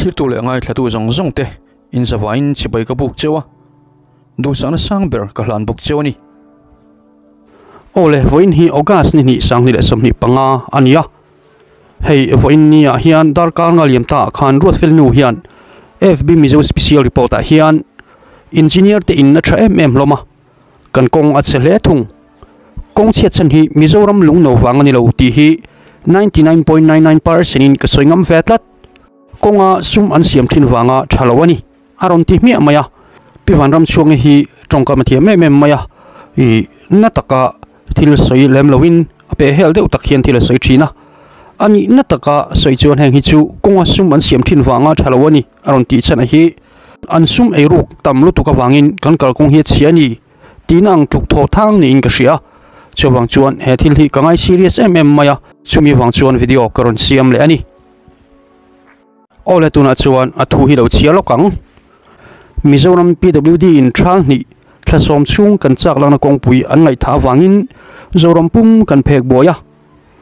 Thlirtu leh ngaithlatu zawng zawng te inzavain chibai ka buk cheu a, duhsakna sang ber ka hlan bawk cheu a ni. Aw le, vawiin hi August ni hnih 2025 a ni a, hei vawiin ni ah hian darkar nga liam ta ah khan Ruatfel nu hian FB Mizo Special Report ah hian Engineer te in a tha em em hlawm a, kan kawng a che hle thung. Kawng chhiat chhan hi Mizoram lungno vang a ni lo tih hi 99.99 percent in ka sawi ngam ve tlat. Kawnga sum an siam thin vanga tha lo a ni a rawn ti hmiah mai a. Pi Vanramchhuangi hi tawngkam a thiam em em mai a, ih na taka thil sawi lem loin a peh hel deuh tak hian thil a sawi thin a. A nih na taka sawi chuan heng hi chu kawnga sum an siam thin vanga tha lo a ni a rawn tih chhan a hi an sum eiruk tam lutuk avangin kan kalkawng hi a chhia a ni. Tihna ang tluk thaw thang niin ka hria. Chuvang chuan he thil hi ka ngai serious em em mai a, chumi vang chuan video ka rawn siam leh a ni. Aw le tunah chuan a thu hi lo chhiar lawk ang. Mizoram PWD in thal hnih thla sawm chhung kan chak lakna kawngpui an ngaihthah avangin Zoram pum kan phek buai a.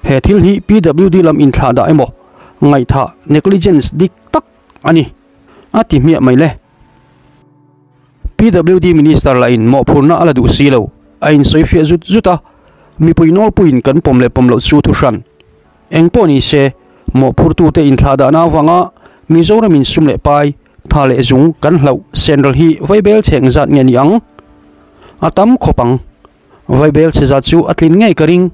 He thil hi PWD lam inthlah dah emaw ngaihthah negligence dik tak a ni a ti hmiah mai le. PWD Minister lahin mawhphurhna a la duh si lo, a insawifiah zut zut a, mipui nawlpuiin kan pawm leh pawm loh chu thuhran. Eng pawh ni se, mawhphurtute inthlahdahna avanga Mizoramin sum leh pai, tha leh zung kan hlauh senral hi vaibel chhe engzat nge ni ang? A tam khawp ang. Vaibel chhe zat chu a tlin ngei ka ring,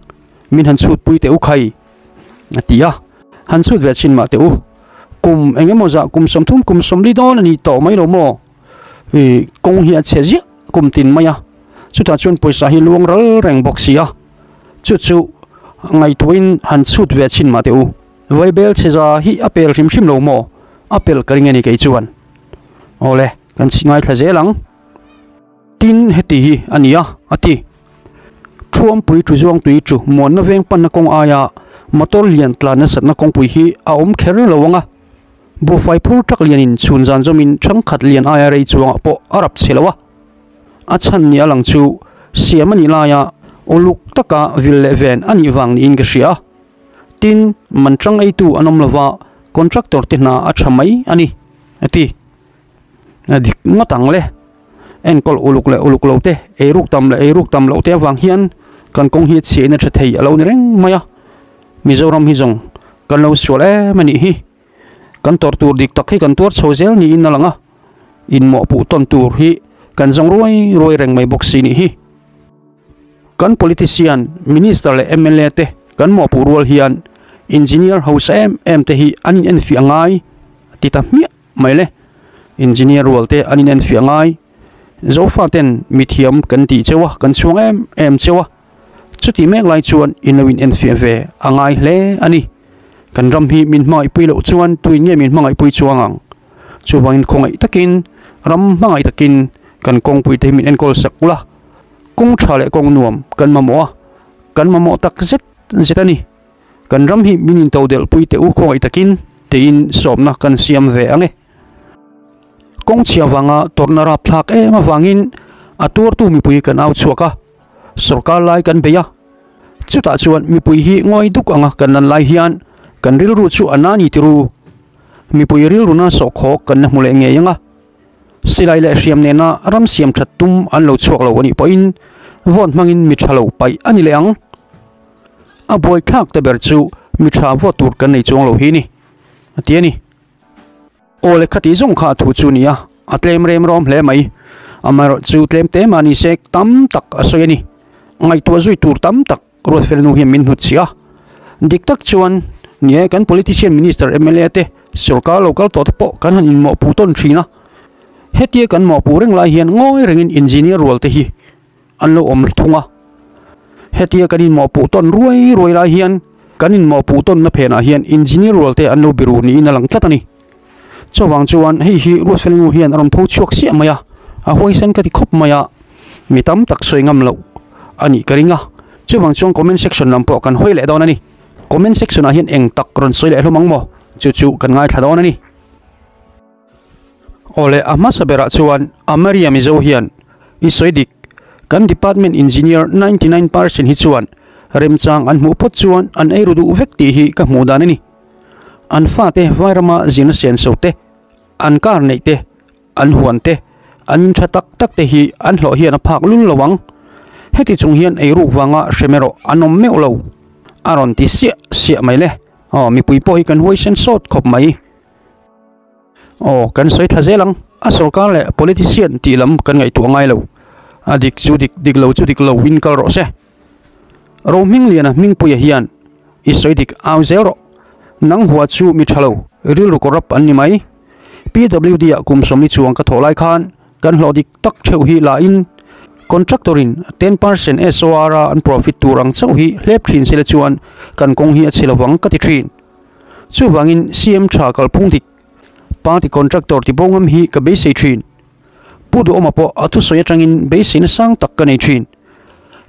min han chhutpui teh u khai, a ti a. Han chhut ve chhin mah teh u. Kum eng emaw zah kum 30 kum 40 dawn a ni tawh mai lo maw? Ih kawng hi a chhe ziah kum tin mai a, chutah chuan pawisa hi luang ral reng bawk si a, chu chu ngaihtuahin han chhut ve chhin mah teh u. Vaibel chhe za hi a pel hrim hrim lo maw? A pel ka ring a ni kei chuan. Awle, kan chhi ngaithla zel ang. Tin, heti hi a ni a, a ti. Thuampui chu zuangtui chu muanna veng panna kawng aia motor lian tlan nasatna kawngpui hi a awm kher lo ang a. Buhfai phur tak lianin chhun zan zawmin thangkhat lian aia rei chuangah pawh a rap chhe lo a. A chhan ni a lang chu siam a nih laia uluk taka vil leh ven a nih vang niin ka hria. Tin, man tang eitu an awm lova contractor te hna a tha mai a ni, a ti. A dik ngawt ang le. Enkawl uluk leh uluk lo te, eiruk tam leh eiruk tam loh te avang hian kan kawng hi a chhiahin a tha thei a lo ni reng mai a. Mizoram hi zawng kan lo sual em a nih hi. Kan tawrh tur dik tak hi kan tuar chho zel niin a lang a, inmawhpuh tawn tur hi kan zawng ruai ruai reng mai bawk si nih hi. Kan politician, minister leh mla te kan mawhpuh rual hian engineer hausa em em te hi an inenfiah ngai ti ta hmiah mai le. Engineer rual te an inenfiah ngai. Zofa ten mithiam kan tih cheu a, kan chhuang em em cheu a. Chuti mek lai chuan in lo in enfiah ve a ngai hle a ni. Kan ram hi min hmangaihpui loh chuan tuin nge min hmangaihpui chuang ang? Chuvangin khawngaih takin, ram hmangaih takin kan kawngpui te hi min enkawl sak ula. Kawng tha leh kawng nuam kan mamawh a, kan mamawh tak zet zet a ni. Kan ram hi min intodelhpui teh u khawngaih takin tiin sawmna kan siam ve ang e. Kawng chhia vanga tawrhna rapthlak em avangin a tuartu mipui kan au chhuak a. Sorkar lai kan bei a, chutah chuan mipui hi ngawi duk anga kan lan lai hian kan rilru chu a na ni tiru. Mipui rilruna sawhkhawk kan la hmu leh ngei ang a, silai leh hriam nena ram siam that tum an lo chhuak lo a nih pawhin vote hmangin mi tha lo paih a ni leh ang. A buaithlak te ber chu mi tha vote tur kan nei chuang lo hi ni, a ti a ni. Aw le khati zawng kha a thu chu nia, a tlem rem rawm hle mai. Amaherawh chu tlem te mah ni se tam tak a sawi a ni. Ngaihtuah zui tur tam tak Ruatfel nu hian min hnut chhiah a. Dik tak chuan ni e, kan politician minister mla te sorkar lo kal tawh te pawh kan han inmawhpuh tawn thin a. Hetia kan mawhpuh reng lai hian ngawi rengin engineer rual te hi an lo awm thung a. Hetia kan inmawhpuh tawn ruai ruai lai hian kan inmawhpuh tawnna phenah hian engineer rual te an lo biru niin a lang tlat a ni. Chuvang chuan hei hi Ruatfel nu hian a rawn pho chhuak chiah mai a, a huaisen ka ti khawp mai a, mi tam tak sawi ngam loh a nih ka ring a. Chuvang chuan comment section lam pawh kan hawi leh dawn a ni. Comment section ah hian eng tak rawn sawi leh hlawm ang maw? Chu chu kan ngaithla dawn a ni. Awle a hmasa berah chuan Amaria Mizo hian i sawi dik, kan department engineer 99% hi chuan remchang an hmuh phawt chuan an ei ru duh vek tih hi ka hmuh dan a ni. An fate Vairama zirna senso te, An car neih te, an huan te, an in tha tak tak te hi an hlawh hian a phak lul lo ang. Heti chung hian eiruk vanga hrem erawh an awm meuh lo. A rawn ti siah siah mai le. Aw, mipui pawh hi kan huaisen sawt khawp mai. Aw, kan sawi thla zel ang. A sorkar leh politician tih lam kan ngaihtuah ngai lo. A dik chu dik, dik lo chu dik lo in kal rawh se. Rohmingliana Hmingpuia hian i sawi dik au zel rawh. Nang hua chu mi tha lo, rilru corrupt an ni mai. PWD ah kum sawmli chuang ka thawh lai khan kan hlawh dik tak theuh hi la in contractor in 10% SOR a an profit tur ang chauh hi hlep thin sela chuan kan kawng hi a chhe lovang ka ti thin. Chuvangin CM tha kalphung dik party contractor ti bo ngam hi ka beisei thin. Pu Duhawma pawh a thusawi atangin beiseina sang tak ka nei thin.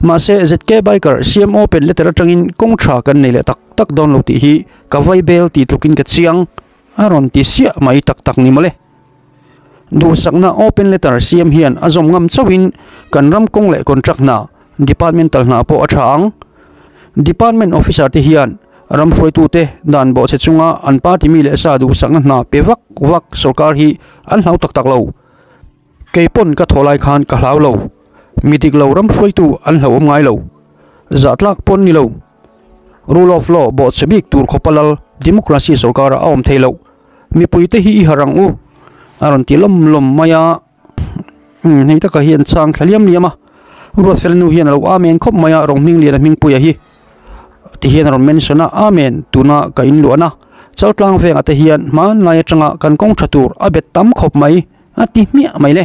Mahse ZK Biker CM open letter atangin kawng tha kan nei leh tak tak dawn lo tih hi ka vai bel tih tlukin ka chiang a rawn ti siah mai tak tak ni mawle. Duhsakna open letter CM hian a zawm ngam chauhin kan ram kawng leh contract hna departmental hna pawh a tha ang. Department officer te hian ram hruaitute dan bawhchhe chunga an party mi leh sa duhsakna hna pe vak vak sorkar hi an hlau tak tak lo. Kei pawn ka thaw lai khan ka hlau lo. Mi dik lo ram hruaitu an hlauhawm ngai lo. Zahtlak pawn ni lo. Rule of law bawhchhe bik tur khawpa lal democracy sorkar ah a awm thei loh. Mipuite hi i harh ang u a rawn ti lawm lawm mai a. Umm hei taka hi an chang thla liam liam a. Ruatfela nu hian a lo amen khawp mai a Ronghmingliana Hmingpuia hi ti hian a rawn mention a amen tuna ka inluahna Chaltlang vengah te hian hmanlai atanga kan kawng tha tur a bet tam khawp mai a ti hmiah mai le.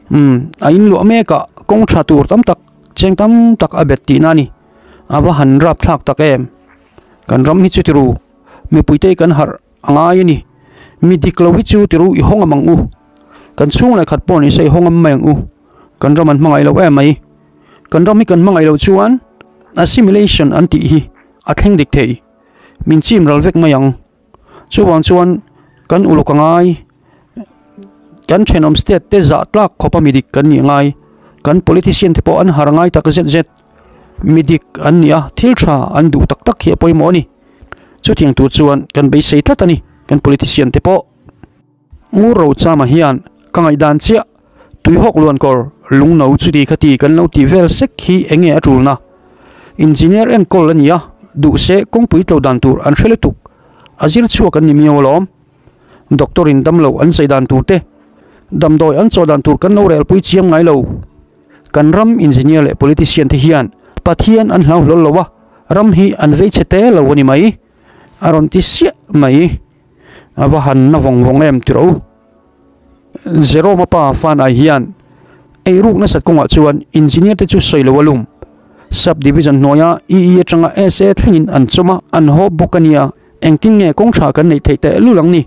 Umm a inluah mek a kawng tha tur tam tak cheng tam tak a bet tihna a ni. A va han rap thlak tak em. Kan ram hi chu tiru mipuite kan harh a ngai a ni. Mi dik lo hi chu tiru i hawng am ang u. Kan chhung leh khat pawh ni se i hawng am mai ang u. Kan ram an hmangaih lo em mai. Kan ram hi kan hmangaih loh chuan assimilation an tih hi a thleng dik thei. Min chim ral vek mai ang. Chuvang chuan kan uluk a ngai. Kan thenawm state te zah tlak khawp a mi dik kan nih ngai. Kan politician te pawh an har ngai tak zet zet. Mi dik an ni a, thil tha an duh tak tak hi a pawimawh a ni. Chutiang tur chuan kan beisei tlat a ni kan politician te pawh. Ngur Rochama hian ka ngaihdan chiah tuihawk luankawr lungno chuti khati kan lo tih vel sek hi eng nge a tulna? Engineer enkawl a ni a, duhse kawngpui tlo dan tur an hre lutuk. A zir chhuak an ni miau alawm. Doctor in damlo an zai dan tur te, damdawi an chaw dan tur kan lo relpui chiam ngai lo. Kan ram engineer leh politician te hian Pathian an hlau hlawl lo a, ram hi an vei chhe te lo a ni mai. A rawn ti siah mai. A va han na vawng vawng em tiro. Jerome-a pa fan ai hian eiruk nasat kawngah chuan engineer te chu sawi lo a lum. Sub division hnuaia EE atanga SA thlengin an chawm a, an haw bawk a nia. Engtin nge kawng tha kan neih theih teh lul ang ni?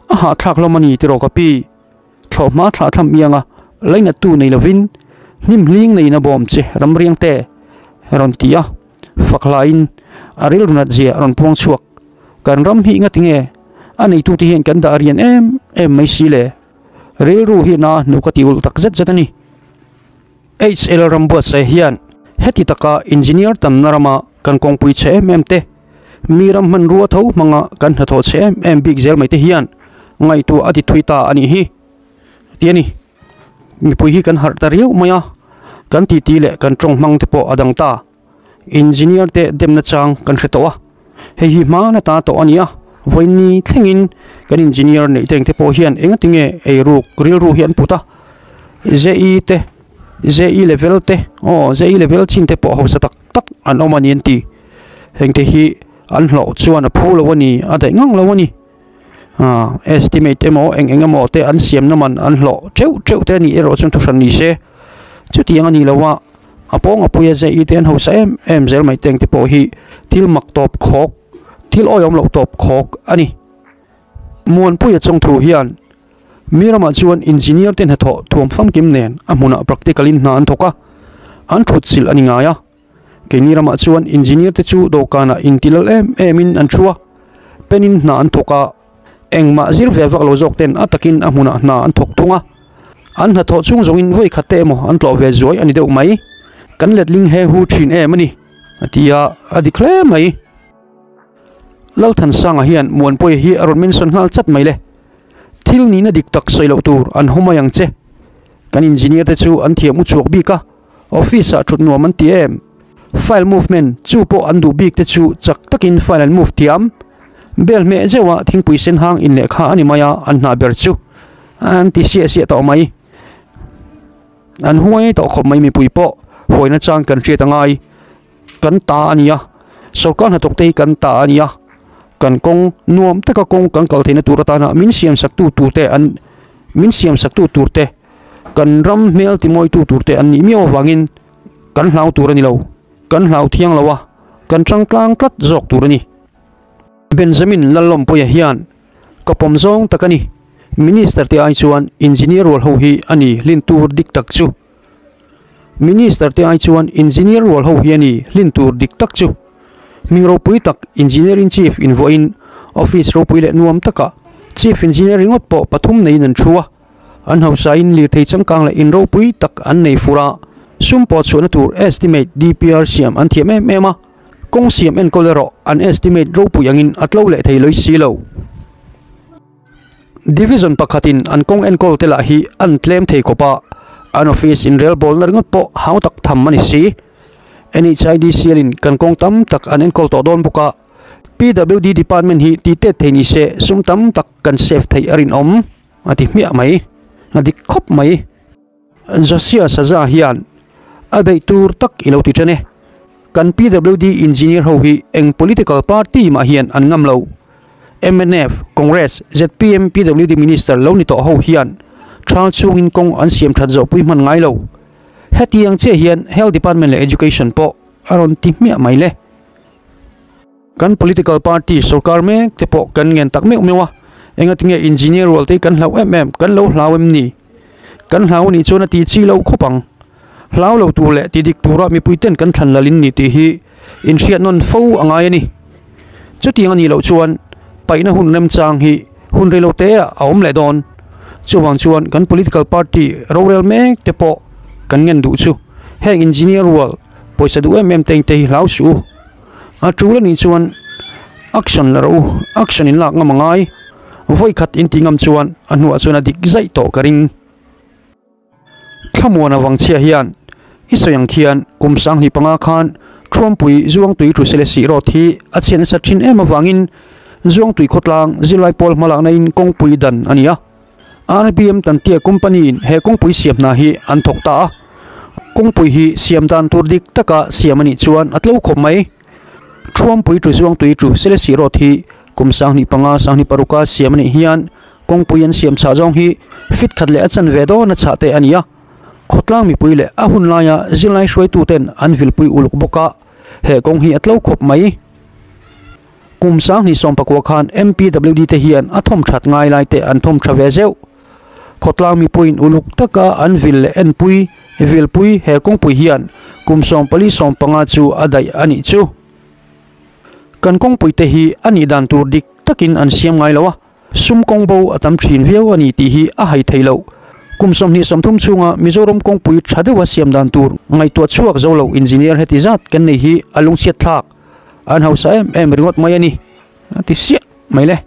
A hahthlak hlawm a ni tiraw ka pi. Thlawhhma thlah thlam ianga lainattu nei lovin hnim hling neiin a bawm che ramriang te rawn ti a, fak hlaiin a rilru nat zia a rawn puang chhuak. Kan ram hi ngati nge a neitute hian kan dah rian em em mai si le? Rilru hi na hnu ka ti ulh tak zet zet a ni. HL ram buatsaih hian heti taka engineer tamna rama kan kawngpui chhe em em te, mi ram hmanrua tho hmanga kan hnathawh chhe em em bik zel mai te hian ngaihtuah a ti thui ta a nih hi ti a ni. Mipui hi kan harh ta riau mai a, kan titi leh kan tawng hmang te pawh a dang ta. Engineer te demna chang kan hre tawh a, hei hi hma na ta tawh a ni a, vawiin thlengin kan engineer neih teng te pawh hian enga tinge eiruk rilru hi an put a, JE te JE level te aw JE level chin te pawh hausa tak tak an awm a ni an ti, heng te hi an hlawh chuan a phu lo a ni a daih ngang lo a ni, ah estimate emaw eng eng emaw te an siamna man an hlawh teuh teuh te a nih erawh chuan thuhran ni se chutiang a ni lo a. A pawng a puia zai te an hausa em em zel mai teng te pawh hi thil mak tawp khawk thil awihawm loh tawp khawk a ni. Muanpuia chawngthu hian mi ramah chuan engineer te hnathawh thuam famkim nen a hmunah practical in hna an thawk a, an thut chilh a ni ngai a. Keini ramah chuan engineer te chu dawhkanah intilal em em in an thu a, pen in hna an thawk a, Engmah zir ve vak lo zawk ten a takin a hmunah hna an thawk thung a, an hnathawh chhung zawngin vawi khat te emaw an tlawh ve zuai a ni deuh mai. Kan letling he hu thin em a ni, a ti a, a dik hle mai. Lalthansanga hian Muanpuia hi a rawn mention nghal chat mai le. Thil nihna dik tak sawi loh tur an haw mai ang che. Kan engineer te chu an thiam uchuak bik a, office ah thut nuam an ti em? File movement chu pawh an duh bik te chu chak takin file an move thiam. Bel hmeh zeuh a thingpui sen hang in lehkha a ni mai a, an hna ber chu an ti siah siah tawh mai. An huai tawh khawp mai mipui pawh huaina chang kan hriat a ngai. Kan ta a ni a, sorkar hnathawk te hi kan ta a ni a, kan kawng nuam taka kawng kan kal theihna tur atana min siam sak tu tur te an min siam sak tu tur te kan ram hmel timawi tu tur te an nih miau avangin kan hlau tur a ni lo, kan hlau thiang lo a, kan tang tlang tlat zawk tur a ni. Benjamin Lallawmpuia hian ka pawm zawng tak a ni, Minister te ai chuan Engineer rual ho hi a ni hlin tur dik tak chu. Minister te ai chuan Engineer rual ho hi a ni hlin tur dik tak chu. Hming ropui tak Engineer in Chief invuahin Office ropui leh nuam takah Chief Engineer ringawt pawh pathum neiin an thu a. An hausain lirthei changkang leh in ropui tak an nei fur a, sum pawh chhuahna tur estimate DPR siam an thiam em em a, kawng siam enkawl erawh an estimate ropui angin a tlo leh thei lawih si lo. Division pakhatin an kawng enkawl te lah hi an tlem thei khawp a, an office inrelbawlna ringawt pawh hau tak tham a ni si. NHIDCL in kan kawng tam tak an enkawl tawh dawn bawk a, PWD department hi tih tet thei ni se sum tam tak kan save theih a rinawm. A ti hmiah mai, a dik khawp mai. Josia Saza hian a beih tur tak i lo ti ṭan e. Kan PWD engineer ho hi eng political party mah hian an ngam lo. Mnf, Congress, zpm PWD minister lo ni tawh ho hian ṭhal chhungin kawng an siam ṭhat zawhpui hman ngai lo. Hetiang chiah hian Health Department leh Education pawh a rawn ti hmiah mai le. Kan political party sorkar mek te pawh kan ngen tak meuh meuh a, engatinge engineer rual te hi kan hlauh em em, kan lo hlau em ni? Kan hlau anih chuan a tih chi lo khawp ang. Hlau lo tur leh ti dik tura mipui ten kan thlan lalin ni tih hi inhriat nawn fo a ngai a ni. Chutiang a nih loh chuan paihna hun remchang hi hun reilo te ah a awm leh dawn. Chuvang chuan kan political party rorel mek te pawh kan ngen duh chu heng engineer rual pawisa duh em em te te hi hlau suh u. A tul anih chuan action la rawh u, action in lak ngam a ngai. Vawi khat in tih ngam chuan a hnuah chuan a dik zaih tawh ka ring. Thlamuan avang chhia hian i sawi ang khian kum 2005 khan Thuampui Zuangtui Ṭusele Sih Road hi a chhiat nasa thin em avangin Zuangtui khawtlang zirlai pawl hmalakna in kawngpui dan a ni a. RBM Tantia Company in he kawngpui siam hna hi an thawk ta a. Kawngpui hi siam dan tur dik taka siam a nih chuan a tlo khawp mai. Thuampui tu Zuangtui tu Selesih Road hi kum 2005 2006 a siam a nih hian kawngpui an siam chhah zawng hi fit khat leh a chanve dawn a chhah te a ni a. Khawtlang mipui leh a hun laia zirlai hruaituten an vilpui uluk bawk a, he kawng hi a tlo khawp mai. Kum 2019 khan MPWD te hian a thawm that ngai lai te an thawm tha ve zeuh. Khawtlang mipuiin uluk taka an vil leh enpui, vilpui he kawngpui hian kum 14 15 chu a daih a nih chu. Kan kawngpui te hi a nih dan tur dik takin an siam ngai lo a, sum kawng bo a tam thin viau a ni tih hi a hai thei lo. Kum 20 30 chhunga Mizoram kawngpui tha deuha siam dan tur ngaihtuah chhuak zo lo engineer heti zat kan nei hi a lungchhiat thlak. An hausa em em ringawt mai a ni, a ti siah mai le.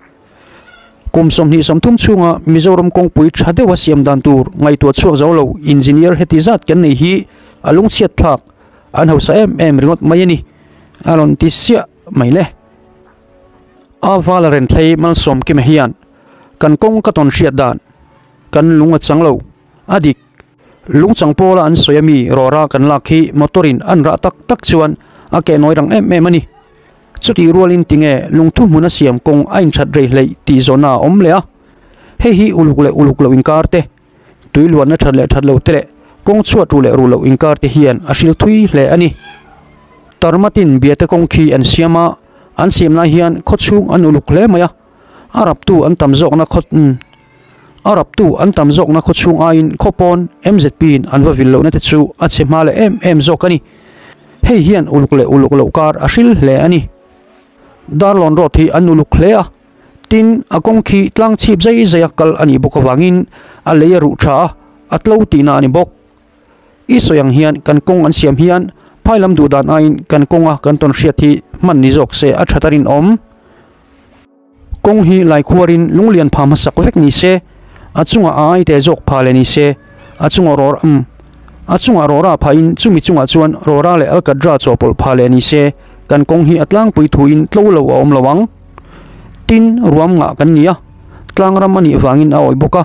Kum 20 30 chhunga Mizoram kawngpui tha deuha siam dan tur ngaihtuah chhuak zo lo engineer heti zat kan nei hi a lungchhiat thlak. An hausa em em ringawt mai a ni, a rawn ti siah mai le. A vala Renthlei Malsawm Kima hian kan kawng ka tawn hriat dan kan lung a chang lo, a dik. Lungchang pawla an sawi ami rawra kan lak hi motor in an rah tak tak chuan a keh nawi rang em em a ni. Chutih rualin tinge lungthu hmun a siam kawng a inthat rei hleih tih zawhna a awm leh a. Hei hi uluk leh uluk loh inkar te, tui luanna that leh that lo te leh kawng chhuat ru leh ru loh inkar te hian a hril thui hle a ni. Tarmatin biate kawng khi an siam a, an siam lai hian khawchhung an uluk hle mai a. A raptu an tam zawkna khaw A raptu an tam zawkna khaw chhung aiin khaw pawn MZP in an va vil lohna te chu a chhe hma leh em em zawk a ni. Hei hian uluk leh uluk loh kar a hril hle a ni. Darlawn Road hi an uluk hle a, tin a kawng khi tlang chhip zai zai a kal a nih bawk avangin a lei a ruh tha a, a tlo tihna a ni bawk. I sawi ang hian kan kawng an siam hian phai lam duh dan aiin kan kawnga kan tawn hriat hi hman ni zawk se a tha tarin awm. Kawng hi laikhuarin lunglian pha hmasak vek ni se. A chungah a ai te zawk pha leh ni se, a chungah rawr umm a chungah rawra phahin chumi chungah chuan rawra leh alkadra chawhpawlh pha leh ni se, kan kawng hi a tlangpui thuin tlo lo a awm lo ang. Tin, ruam ngah kan ni a, tlang ram a nih vangin a awih bawk a.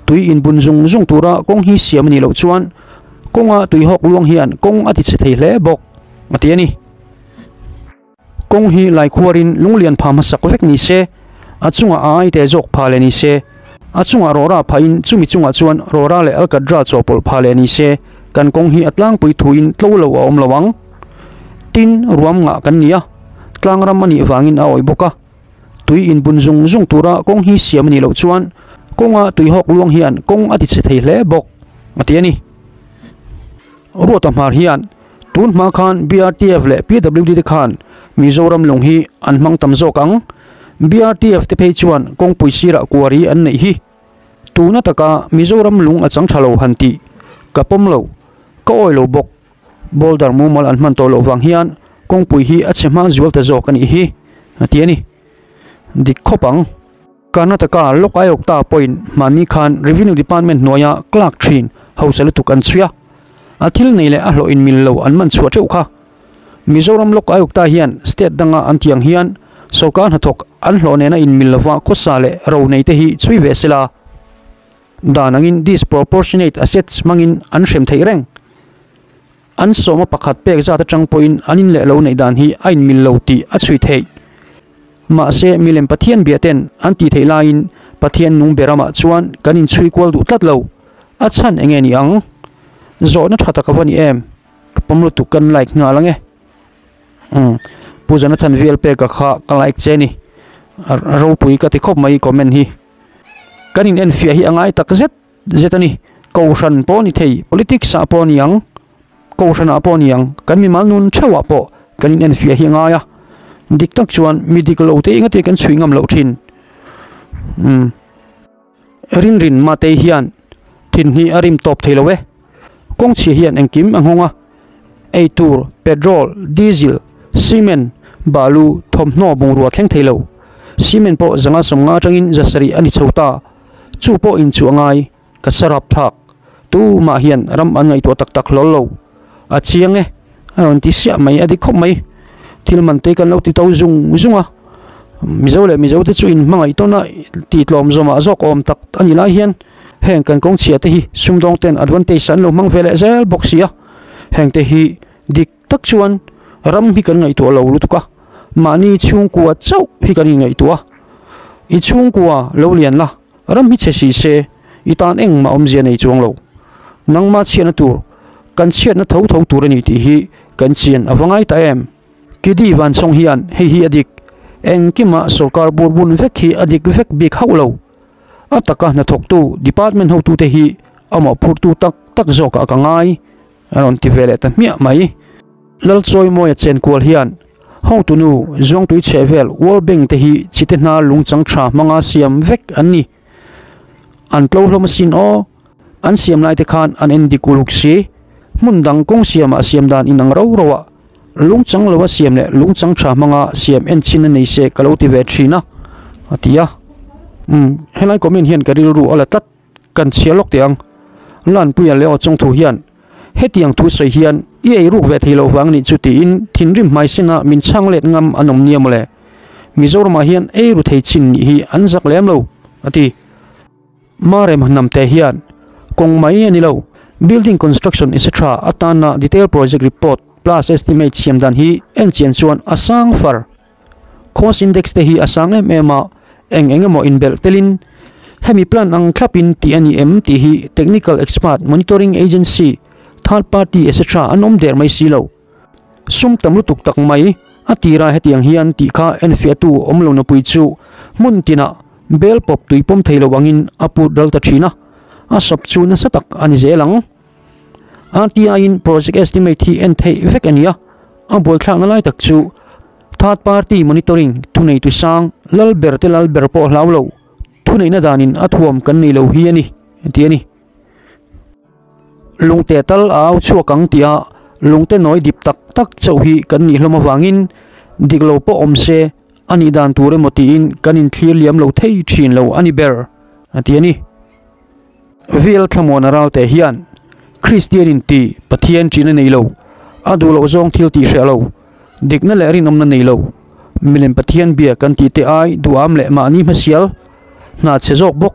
Tui inbun zung zung tura kawng hi siam a nih loh chuan kawnga tui hawk luang hian kawng a tichhe thei hle bawk, a ti a ni. Kawng hi laikhuarin lunglian pha hmasak vek ni se, a chungah a ai te zawk pha leh ni se, a chungah rawra phahin chumi chungah chuan rawra leh alkadra chawhpawlh pha leh ni se, kan kawng hi a tlangpui thuin tlo lo a awm lo ang. Tin, ruam ngah kan ni a, tlang ram a nih vangin a awih bawk a. Tui inbun zung zung tura kawng hi siam a nih loh chuan kawnga tui hawk luang hian kawng a tichhe thei hle bawk, a ti a ni. Ruata hmar hian Tun hma khan BRTF leh PWD te khan Mizoram lung hi an hmang tam zawk ang. BRTF te phei chuan kawngpui sirah kuari an neih hi. Tuna taka Mizoram lung a chang tha lo han tih ka pawm lo, ka awi lo bawk. Boulder mumal an hman tawh loh vang hian kawngpui hi a chhe hma zual ta zawk a nih hi, a ti a ni. Dik khawp ang. Karnataka Lok Ayukta pawhin hmanni khan Revenue Department hnuaia clerk thin hausa lutuk an chhui a, a thil nei leh a hlawh inmil lo an man chhuah teuh kha. Mizoram Lok Ayukta hian state danga an tih ang hian sorkar hnathawk an hlawh nena inmil lova khawsa leh ro nei te hi chhui ve sela dan angin disproportionate assets hmangin an hrem theih reng. An sawma pakhat pek zat atang pawhin an in leh lo neih dan hi a inmil lo tih a chhui theih. Mahse, milem Pathian bia ten an tih theih laiin Pathian nung ber ramah chuan kan inchhui kual duh tlat lo. A chhan eng nge ni ang? Zawhna tha tak a va ni em? Ka pawm lutuk kan like nghal ang e. Umm Pu Jonathan Velpeka kha ka like che ni. A ropui ka ti khawp mai comment hi. Kan in enfiah hi a ngai tak zet. Zet a ni. Kohhran pawh ni thei, politics ah pawh ni ang, kohhran ah pawh ni ang, kan mimal nun theuh ah pawh kan in enfiah hi a ngai a. Dik tak chuan mi dik lo te engati kan chhui ngam loh thin. Umm. Rinrin Matei hian thinhnih a rim tawp thei lo e. Kawngchhia hian engkim a nghawng a, eitur, petrol, diesel, cement, balu, thawmhnaw bungrua thleng thei lo. Cement pawh zanga sawmnga atangin zasarih a ni chho ta. Chu pawh inchuh a ngai, ka sarap thlak. Tumah hian ram an ngaihtuah tak tak hlawl lo. A chiang e, a rawn ti siah mai, a dik khawp mai. Thil man te kan lo ti to zung zung a, Mizo leh Mizo te chu inhmangaih tawn a tih tlawm zawmah zawk awm tak a nih lai hian heng kan kawngchhia te hi sumdawng ten advantage an lo hmang ve leh zel bawk si a, heng te hi dik tak chuan ram hi kan ngaihtuah lo lutuk a, mahni chhungkua chauh hi kan inngaihtuah a, i chhungkua lo lian la, ram hi chhe si se i tan engmah awmzia nei chuang lo, nangmah chhiatna tur kan chhiatna tho tho tur a ni tih hi kan chian a va ngai ta em? Kidi Vanchawng hian hei hi a dik, engkimah sorkar bur bun vek hi a dik vek bik hauh lo. A taka hnathawktu department hotute hi a mawhphurtu tak tak zawkah ka ngai, a rawn ti ve leh ta hmiah mai. Lalchawimawia chenkual hian hotunu Zuangtui chhehvel World Bank te hi chite hna lungchang tha hmanga siam vek an ni. An tlo hlawm asin aw. An siam lai te khan an en dik uluk si. Hmun dang kawng siamah siam dan inang ro ro a, lungchang lo a siam leh lungchang tha hmanga siam en chhin a nei se ka lo ti ve thin a, a ti a. Umm, helai comment hian ka rilru a la tlat, kan chhiar lawk teh ang. Lanpuia leh aw chawng thu hian hetiang thu sawi hian i ei ruk ve thei lo vang nih chu tiin thinrim hmaisina min chhang let ngam an awm nia mawle. Mizoramah hian ei ru thei chin nih hi an zak lem lo, a ti. Marem hnamte hian kawng mai a ni lo, building construction etc atana detail project report plus estimate siam dan hi en chian chuan a sang far. Cost index te hi a sang em em a, eng eng emaw inbelh telin hemi plan ang thlapin tih a ni em tih hi technical expert, monitoring agency, third party etc an awm der mai si lo. Sum tam lutuk tak mai a tira hetiang hian tih kha enfiahtu awm lo napui chu hmun tinah bel pawp tui pawm thei lo angin a put ral ta thin a, a sawp chu nasa tak a ni zel ang. RTI-in project estimate hi en theih vek a ni a, a buaithlakna lai tak chu third party monitoring thuneitu sang Lalber te Lalber pawh hlau lo thuneihna danin a thuam kan nei lo hi a ni, tih a ni. Lungte tal a au chhuak ang tih a lungte nawi dip tak tak chauh hi kan nih hlawm avangin dik lo pawh awm se a nih dan tur emaw tiin kan inthlir liam lo thei thin lo a ni ber, a ti a ni. VL Thlamuana Ralte hian Kristian inti Pathian ṭihna nei lo, a duh loh zawng thil tih hreh lo, dikna leh rinawmna nei lo, milem Pathian bia kan tih te ai duham leh mahni hmasial hna chhe zawk bawk,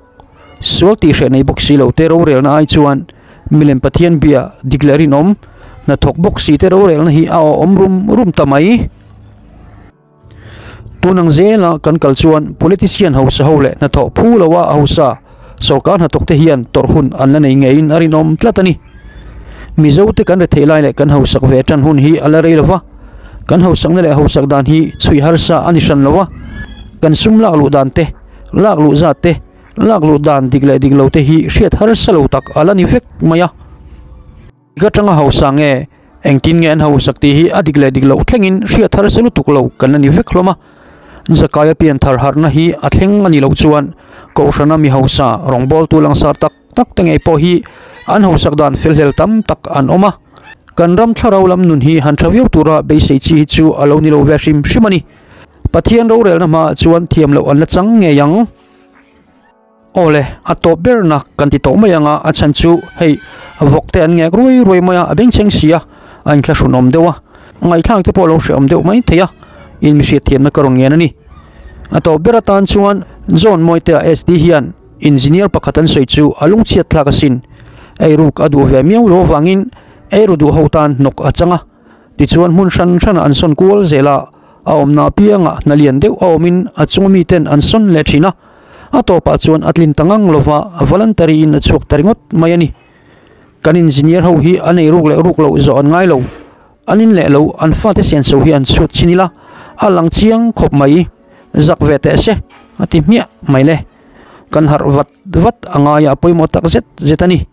sual tih hreh nei bawk si lo te rorelna ai chuan milem Pathian bia dik leh rinawm hnathawk bawk si te rorelna hi a awm rum rum ta mai. Tun ang zela kan kal chuan politician hausa ho leh hnathawh phu loa hausa sorkar hnathawk te hian tawrh hun an la nei ngeiin a rinawm tlat a ni. Mizo te kan rethei lai leh kan hausak ve tan hun hi a la rei lova, kan hausakna leh hausak dan hi chhui harsa a ni hran lova, kan sum lak luh dan te, lak luh zat te, lak luh dan dik leh dik lo te hi hriat harsa lo tak a la ni vek mai a. Dik atanga hausa nge engtin nge an hausak tih hi a dik leh dik loh thlengin hriat harsa lutuk lo kan la ni vek hlawm a. Zakaia pianthar harhna hi a thleng a nih loh chuan Kohhrana mi hausa rawngbawltu langsar tak tak te ngei pawh hi an hausak dan felhlel tam tak an awm a. Kan ram thlarau lam nun hi han tha viau tura beisei chi hi chu a lo ni lo ve hrim hrim a ni. Pathian rorelna hmaah chuan thiam loh an la chang ngei ang. Awle, a tawp ber na kan ti tawh mai ang a, a chhan chu hei vawk te an ngek ruai ruai mai a, a bengchheng si a, a inthlahrunawm deuh a, ngaihthlak te pawh a lo hrehawm deuh mai thei a, in mi hriatthiamna ka rawn ngen a ni. A tawp ber atan chuan John Mawitea SD hian engineer pakhat an sawi chu a lungchhiat thlak asin, eiruk a duh ve miau lo avangin eiru duh ho tan hnawk a chang a, tichuan hmun hran hranah an sawn kual zel a, a awmna apiangah hna lian deuh a awmin a chunga miten an sawn leh thin a. A tawpah chuan a tlin ta ngang lova voluntary in a chhuak ta ringawt mai a ni. Kan engineer ho hi an ei ruk leh ruk loh zawh an ngai lo. An in leh lo, an fate senso hi an chhut chin ila a lang chiang khawp mai. Zak ve teh se a ti hmiah mai le. Kan harh vat vat a ngai a pawimawh tak zet zet a ni.